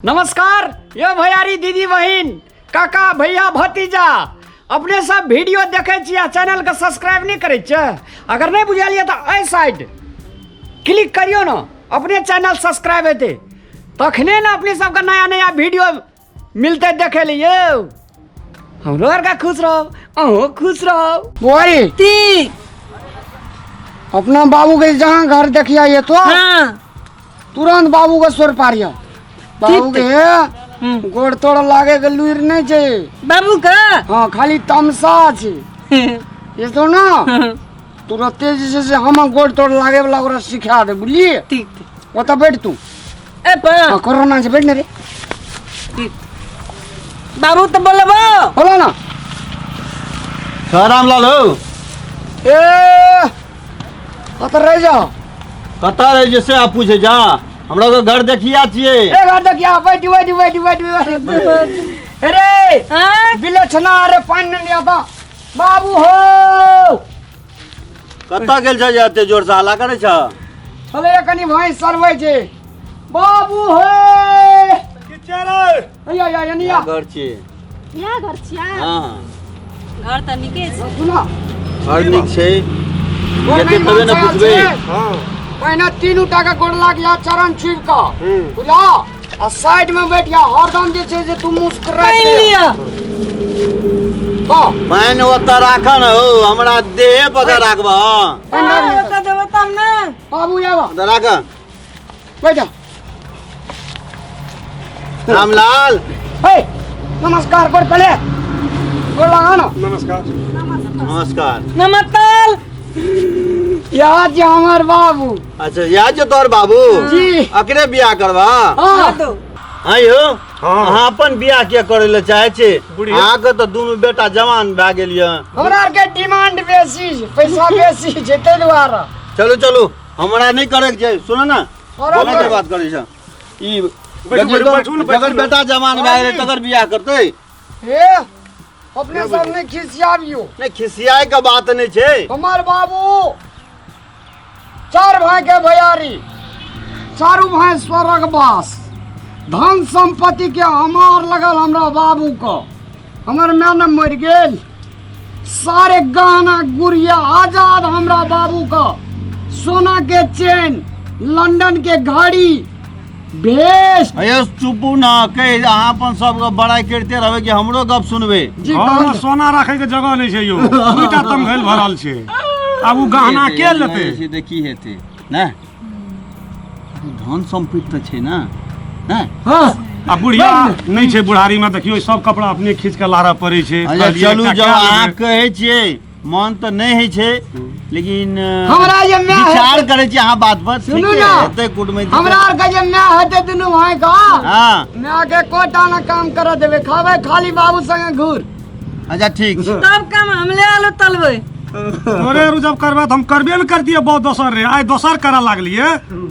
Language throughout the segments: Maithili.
नमस्कार यो भैयारी दीदी बहिन काका भैया भतीजा अपने सब वीडियो देखे छी आ चैनल के सब्सक्राइब नहीं करे छियै। अगर नहीं बुझल ये तो एहि साइड क्लिक करियो ना अपने चैनल सब्सक्राइब हेतै तखने ने अपने सबके नया नया वीडियो मिलते देखे लिए हमरो आरके खुश रहब अहूँ खुश रहब। बुआरी ठीक। अपना बाबू के जहाँ घर देखिया ये तो हाँ। तुरंत बाबू के स्वर पारिया। बाबू के गोड़ तोड़ लागे के लुइर नहीं छे बाबू का। हाँ, खाली तमसा छे। ये तो ना तुरंते जे छै से हम गोड़ तोड़ लागे वाला ओकरा सिखा दे, बुझलिए? ठीक, ठीक। ओतऽ बैठ तू। ए पा। हाँ, कोरोना से बैठ ने रे। ठीक। बाबू तो बोलबो। बोलो ना। सर रामलाल हो। ए, कतऽ रहि जाओ? कतऽ रहि जे से आप पूछे जा। हमरा के घर देखिया छियै। ए घर देखिया, बैठ बैठ बैठ बैठ बैठ। अरे, हाँ? बिलछना, अरे पानि नहि लिया बा। बाबू हो। कतऽ गेल छ जे एते जोर से हल्ला करै छ? छलै कनी भैंस सरबै छै। बाबू हे। की छै रे? हैया, हैया, एनिया। घर छियै। इएह घर छियै? हाँ। घर तऽ नीके छै। सुना। घर नीक छै। गोर जेतै नहि तबे ने मानसै पुछबै। छै। हाँ। पहिने तीनू टा के गोर लाग जा, चरण छुबि कऽ। बुझला? आ साइड में बैठ जा, हरदम जे छै से तू मुस्कुराइत पानि रह। लिअ। हाँ। पानि ओतऽ राखऽ ने हौ, हमरा देहे पर के राखबह, हाँ। पानि राख लिअ। ओतऽ देबऽ तब ने। बाबू आबऽ। ओतऽ राखऽ। बैठ जा। रामलाल। हे, नमस्कार कर पहले। गोर लगा ना। नमस्कार। नमस्कार। नमस्कार। याद जे हमर बाबू। अच्छा, याद जे तोहर बाबू? जी। अकरे बियाह करबा? हाँ। हाँ यौ, हाँ। अहाँ अपन बियाह किया करै लए चाहै छी? बुढ़िया। अहाँके तऽ दुनू बेटा जवान भए गेल यऽ। हमरा आरके डिमांड बेसी छै, पैसा बेसी छै, ताहि दुआरे। चलू चलू, हमरा नहि करैके छै। सुनू ने, करऽ बोलऽ के पड़त। बात करै छह। ई बैठू, देखियौ तऽ, बैठू ने, बैठू जकर ने। बेटा जवान भए गेलै तकर बियाह करतै। हे, अपने सब नहि खिसियाबियौ। नहि, खिसियाए के बात नहि छै। हमर बाबू चार भाई के भैयारी, चारू भाई स्वर्गवास, धन संपत्ति के हमार लगल हमरा बाबू के। हमर माय ने मरि गेल, सारे गहना गुड़िया आजाद हमरा बाबू के, सोना के चेन, लंदन के घड़ी, भेष। अरे चुपू ना, कहि अहाँ अपन सबके बड़ाई करिते रहबै कि हमरो गप सुनबै? जी, घर में कहल। सोना रखे के जगह नहीं छै यौ, दुईटा तमघैल भरल छै। आब ओ गहना के लेतै? तऽ की हेतै ने, धन सम्पत्ति तऽ छै ने, ने? हाँ। आ बुढ़िया नहि छै, बुढ़ारी में देखियौ सब कपड़ा अपने खींच के लारऽ पड़ै छै। अच्छा, कहलियै, चलू, एकटा जब कए अहाँ लेबै। कहै छियै मन तऽ नहि होइ छै, लेकिन हमरा जे माय विचार करै छी अहाँ बात पर। सुनू ठीके ना। हेतै कुटमैती। हमरा आर के जे माय हेतै दुनू भाई का, हाँ। माय के कोटा ना काम करऽ देबै, खाबै खाली बाबू संगे घूर। अच्छा ठीक छै। तब काम हम ले आलू तलबै। तोरे आरू जब करबै तऽ हम करबे ने करतियै, बहुत दोसर रे। आइ दोसर करऽ लागलियै,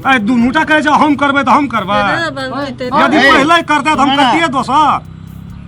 आइ दुनूटा कहै छै हम करबै तऽ हम करबै। यदि ए, पहिले करतै तऽ हम ना, ना। करतियै दोसर।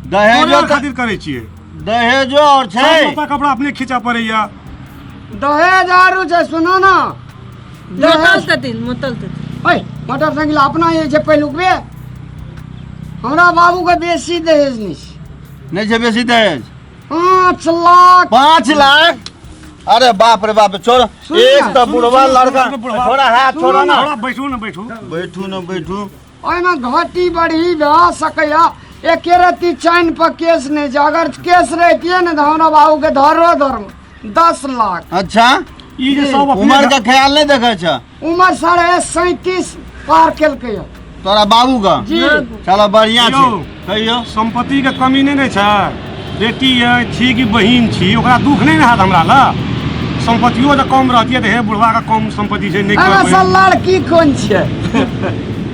दहेजो तोरे आर तऽ- खातिर करै छियै। दहेजो और छै। सब लत्ता कपड़ा अपने खींचा पड़ैया। दहेज आरू छै, सुनो ना। मोटल ततिन, मोटल ततिन। ओए, मोटरसाइकिल अपना जे छै पहिलुकबे। हमरा बाबू के बेसी दहेज नहि छै। नहि छै बेसी दहेज? 5 लाख। 5 लाख? अरे बाप रे बाप, छोड़। सुन एक ना, तऽ सुन, बुढ़वा सुन, लड़का। सुन, बुढ़वा। छोड़ा हाथ, सुन छोड़ा ना। थोड़ा बैठू ने, बैठू। बैठू ने, बैठू। ओहिमे घटी बढ़ी भए सकैया, एके रत्ती चैन पर केस नहि छै। अगर केस रहितियै ने तऽ हमरा बाबू के धरो धर्म 10 लाख। अच्छा, ई जे सब अपने उमर के ख्याल नहि देखै छ? उमर 37.5 पार केलकै यऽ। तोरा बाबू के? जी। चलो बढ़िया छै। यौ। कहियौ। संपत्ति के कमी नहि ने छै, बेटी अइ छी कि बहिन छी, ओकरा दुख नहि ने हैत हमरा लए। संपत्तियो जे कम रहतियै तऽ हे बुढ़वा के कम संपत्ति छै, नहि एहिमे करबै। से लड़की कोन छै?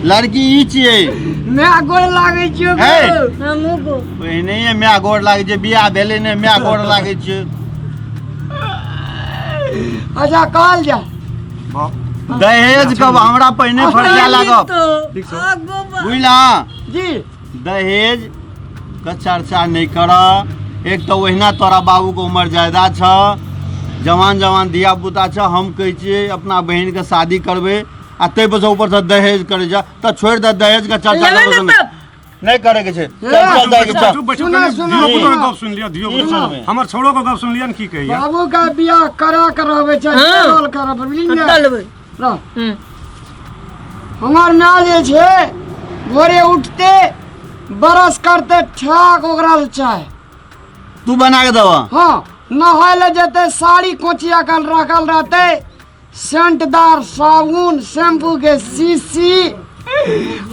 लड़की ई छियै। माय गोर लागै छियौ गो। हे। हमहूँ गो। पहिनहिए माय गोर लागै छै, बियाह भेलै नहि माय गोर लागै छै। अच्छा कहल जा। बाप। दहेज कब हमरा पहिने फरिया लागब। ठीक छै। बुझला? जी। दहेज के चर्चा नहि कर। एक तऽ ओहिना तोरा बाबूके उमर ज्यादा छ, जवान जवान धिया पुता छ। हम कहै छियै अपना बहिनके शादी करबै आ ताहि पर से ऊपर से दहेज करै छ, तऽ छोड़ि दे दहेज के चर्चा लेबै करबै ने नहि। तब। नहि करे के छै। चल चल जाय के चल। बैठू बैठू, सुना, कनी सुना, धियो पुतो के सुना। गप सुनि लिअ, धियो की पुतो सुनबै? हमर छोड़ो के गप सुनि लिअ ने, की कहैया। बाबू का बियाह करा के रहबै छै, हाँ। रोल करब, बुझली ने? तलबै। रह। हम्म। हमर माय जे छै भोरे उठते बरस करते ठाक ओकरा ले चाय। तू बना के देबह? हाँ, नहाय ले जेते साड़ी कोचिया कल रखल रहते, सेंटदार साबुन शैम्पू के शीशी।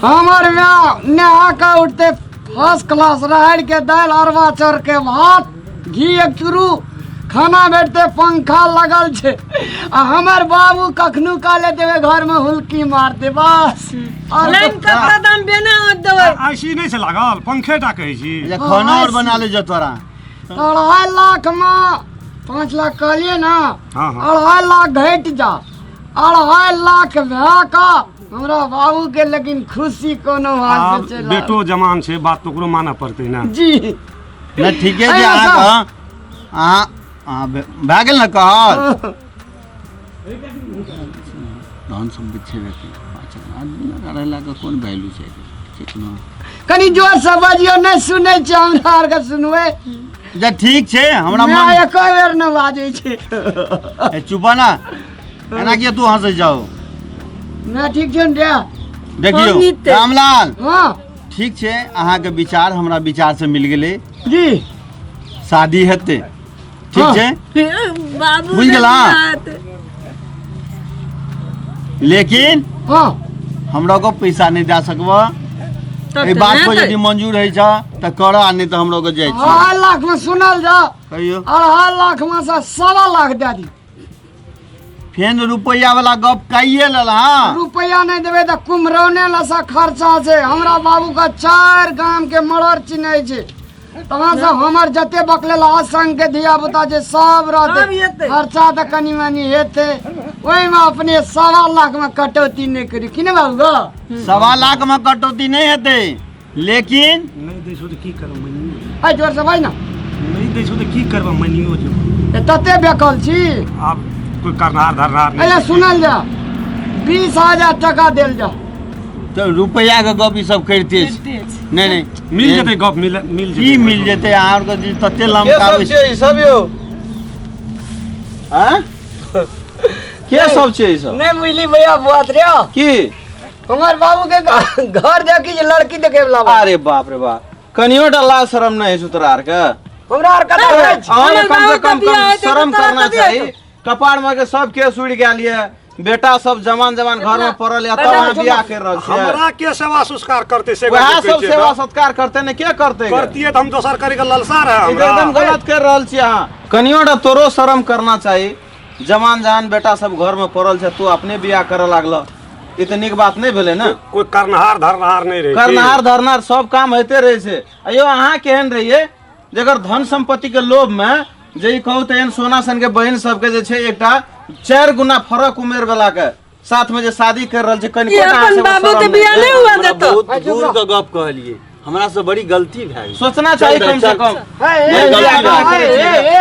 हमर माय नहा के उठते फर्स्ट क्लास राहड़ के दालि अरवा चाउर के भात घी एक चूरू खाना भेटते, पंखा लगल छै। आ हमर बाबू कखनो काले देवे घर में हुलकी मारते बस। और लाइन कत्ता दाम बेना होत देबै। आईसी नहि छै लागल, पंखे टा कहै छी। जे खाना और बना ले जो तोरा। 2.5 लाख में 5 लाख कहलिए ना, हाँ, हाँ। 2.5 लाख घट जा, 2.5 लाख भए का हमरा बाबू के, लेकिन खुशी कोनो हाल आब से चलि बेटो जवान छै, बात तऽ ओकरो मानऽ पड़तै ने। जी। नहि ठीके छै। अरे अहाँके अहाँ अहाँ भए गेल ने कहल। धन सम्पत्ति छेबे करै, 5 आदमी रहलाके कोन वैल्यू छै? ठीक ने? कनी जोर से बजियौ, नहि सुनै छै हमरा आरके, सुनबै जे ठीक छै हमरा माय मन एको बेर नहि बाजै छै। ए, चुप ना, एना किया तू हंसै जाओ? नहि ठीक छै ने रे? देखियौ हम जीतै। रामलाल। हाँ। ठीक छै, अहाँके विचार हमरा विचार से मिल गेलै। जी। शादी हेतै, ठीक हाँ। छै? बाबू बुझि गेला? बात। लेकिन हाँ हमरा को पैसा नहीं दे सकबो। तब एहि तऽ बात पर हेतै। यदि मंजूर होइ छ तऽ कर, आ नहि तऽ हमरो के जाइ छी। 2.5 लाख में सुनल जा। कहियौ। 2.5 लाख में से 1.25 लाख दे दी। फेन रुपैआ वाला गप काइए लेल। हाँ, रुपया नहीं देबै तऽ कुम्हरौने लसा खर्चा छै। हमरा बाबू के 4 गाम के मरड़ चिन्है छै, तहाँ से हमर जते बकलेल संग के धिया पुता छै सब सब रहतै। हेतै। खर्चा तऽ कनि मनि हेतै, ओहिमे अपने 1.25 लाख में कटौती नहि करी कि ने बाबू गो? 1.25 लाख में कटौती नहीं हेतै, लेकिन नहि दै छौ तऽ की करब मनियो? एहि जोर से भाइ ने। नहि दै छौ तऽ की करब मनियो जो? ए, तते बेकल छी? आब कोई करनार धरनार अरे नहि। सुनल जा, 20,000 टका देल जा। तऽ रुपैआ के गप ई सब करिते छै। नहीं नहीं। मिल जेतै गप, मिल मिल की जेतै। मिल जेतै? अहाँ आरके जे तते के सब लमकाबै छै ई सब यौ? आँय, के सब छै ई सब? नहीं बुझली भैया बात रे। की? हमार बाबू के घर देखी जे लड़की देखे वाला बा। अरे बाप रे बाप, कनियो टा लाज शरम नहीं है तोरा आर के? हमरा आर कतऽ रहै छी? अहाँ कम से हमर कम बाबू के कम बियाह हेतै शरम तऽ तोरा करना कभी चाही। हेतौ? कपार में के सब केस उड़ि गेल ये, बेटा सब जवान जवान घर में पड़ल ये, तब अहाँ बियाह कर रहल छियै। हमरा के सेवा संस्कार करतै से? वएह गप सब कहै छियै सेवा तऽ। सत्कार करते ने, के करते? करतियै तऽ हम दोसर करे के ललसा रहे ई तऽ हमरा। एकदम गलत कर रहल छी अहाँ। कनियो टा तोरो शरम करना चाही। जवान जवान बेटा सब घर में पड़ल छै, तू अपने बियाह करऽ लागल, ई तऽ नीक बात नहि भेलै ने। कोई करनहार धरनहार नहि रहै। करनहार धरनहार सब काम होइते रहै छै। अयो, अहाँ केहन रहियै जकर धन संपत्ति के लोभ में जे ई कहू तऽ एहन सोना सन के बहिन सबके जे छै एकटा 4 गुना फरक उमेर वाला के साथ में जे शादी कर रहल छै, कनिको ई टा अहाँ अपन सबके बाबू के शरम बियाह नहि नहि हुआ हमरा देतौ। बहुत दूर के गप कहलियै, हमरा से बड़ी गलती भए गेल। सोचना चाही चल, कम से चल। कम। हे, हे, नहीं, हे, गलती हे, हे, हे,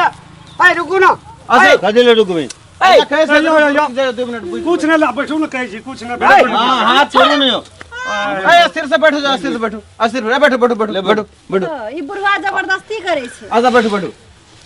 हे, रुकू ना। अच्छा, कथी ले रुकबै? अच्छा, कहै छै, यो, यो, यो। रुक जाउ, 2 मिनट बुझि। कुछ नहि ला, बैठू ने, कहै छी कुछ नहि। हाँ, हाथ छोड़ू नहीं हो। ए, स्थिर से बैठो जाओ, स्थिर से बैठो, स्थिर से बैठो, बैठो बैठो बैठो बैठो। ई बुढ़वा जबरदस्ती करै छै। अच्छा, बैठो बैठो।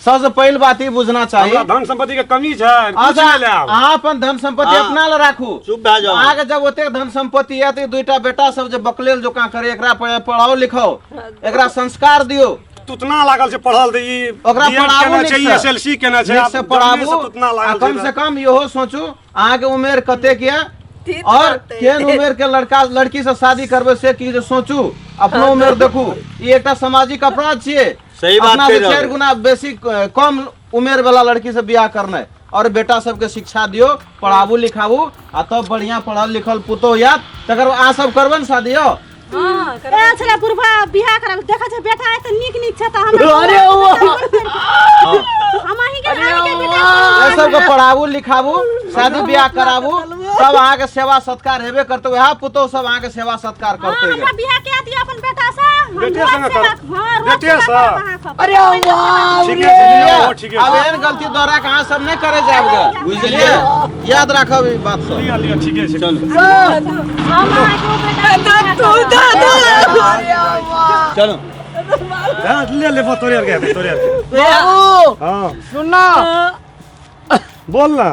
सबसे पहिल बात ई बुझना चाही, हमरा धन संपत्ति के कमी छै, कुछ अच्छा, नहि लेब। अहाँ अपन धन संपत्ति हाँ। अपना लए राखू। चुप भए जाउ। अहाँके जब ओतेक धन संपत्ति यऽ तऽ ई दुइटा बेटा सब जे बकलेल जोकाँ करे, एकरा पढ़ाओ लिखाओ, एकरा संस्कार दियौ। तुतना लागल छै पढ़ल तऽ ई ओकरा B.Ed पढ़ाबू केने नीक छै, से। एसएलसी केने छै। नीक से आब पढ़ाबू जन्मे से तुतना आ लागल कम छै। से कम इहो सोचू अहाँके उमेर कतेक यऽ तीत और रहतै। केहन उमेर के लड़का लड़की से शादी करबै, से की जे सोचू, अपनो उमेर देखू। ई एकटा सामाजिक अपराध छियै। सही बात अपना कहि से रहल 4 छी। गुना बेसी कम उमेर वाला लड़की से बियाह करनाइ। और बेटा सबके शिक्षा दियौ, पढ़ाबू लिखाबू आ तब बढ़िया पढ़ल लिखल पुतोह यात, तकर बाद अहाँ सब करबै ने शादी यौ? हाँ, ए छलै बुढ़वा बियाह करब, देखै छै बेटा आइ तऽ नीक नीक छै तऽ हमरा अरे हम अहीं के अहीं के बेटा। एहि सबके पढ़ाबू लिखाबू, शादी बियाह कराबू, तब अहाँके सेवा सत्कार हेबे करतै। वएह पुतोह सब अहाँके सेवा सत्कार हाँ, करतै। हमरा बियाह कए दिअ अपन बेटा से, हम बेटे रोज से ने सेवा करब। हाँ, रोज बेटे सेवा से। करब अहाँके। अरे वाह ठीके रे। छै, ओ ठीके आब छै। एहन गलती दोहरा के अहाँ सब नहि करे जायब गे, बुझलियै? याद राखब ई बात सब। लिअ लिअ, ठीके छै। चलू। हम अहाँके ओ बेटा के बियाह तू करब। दऽ दऽ। अरे वाह। चलो। हाँ, ले ले तोरे आर के हेतै, तोरे आर के। बाबू हाँ सुना बोल ना।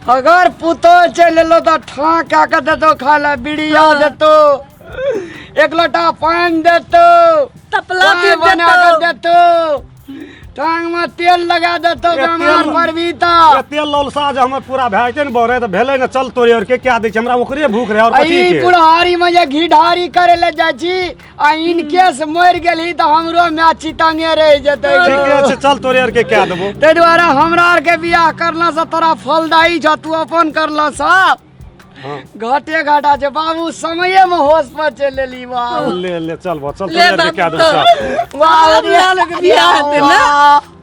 अगर पुतो चलि एलो तऽ ठाँ कए कऽ देतौ खाय लए, बीड़िया देतौ, एक लोटा पानि देतौ, तपला चाय पी बना कऽ देतौ, देतौ, टांग में तेल लगा देतौ, बेमार पड़बी तऽ। एते लौलसा जे हमर पूरा भए जेतै ने बौरे तऽ भेलै ने। चल तोरे आर के क्या दै छै, हमरा ओकरे भूख रहै और कथी ई के। बुढ़ारी में जे घी ढारी करे ले जाइ छी आ इन केस मरि गेलही तऽ हमरो माय चितंगे रहि जेतै। ठीके छै, चल तोरे आर के क्या देबो। ताहि दुआरे हमरा आरके बियाह करला से तोरा फलदायी छौ, तू अपन करला से घाटे घाटा छै। बाबू, समये में होश पर चलि एली बाबू। ले ले, चल बा, चल ले तोरे आर के क्या बाबू देबो, चल। वाह। हमरा लोग बियाह हेतै ने। वाह।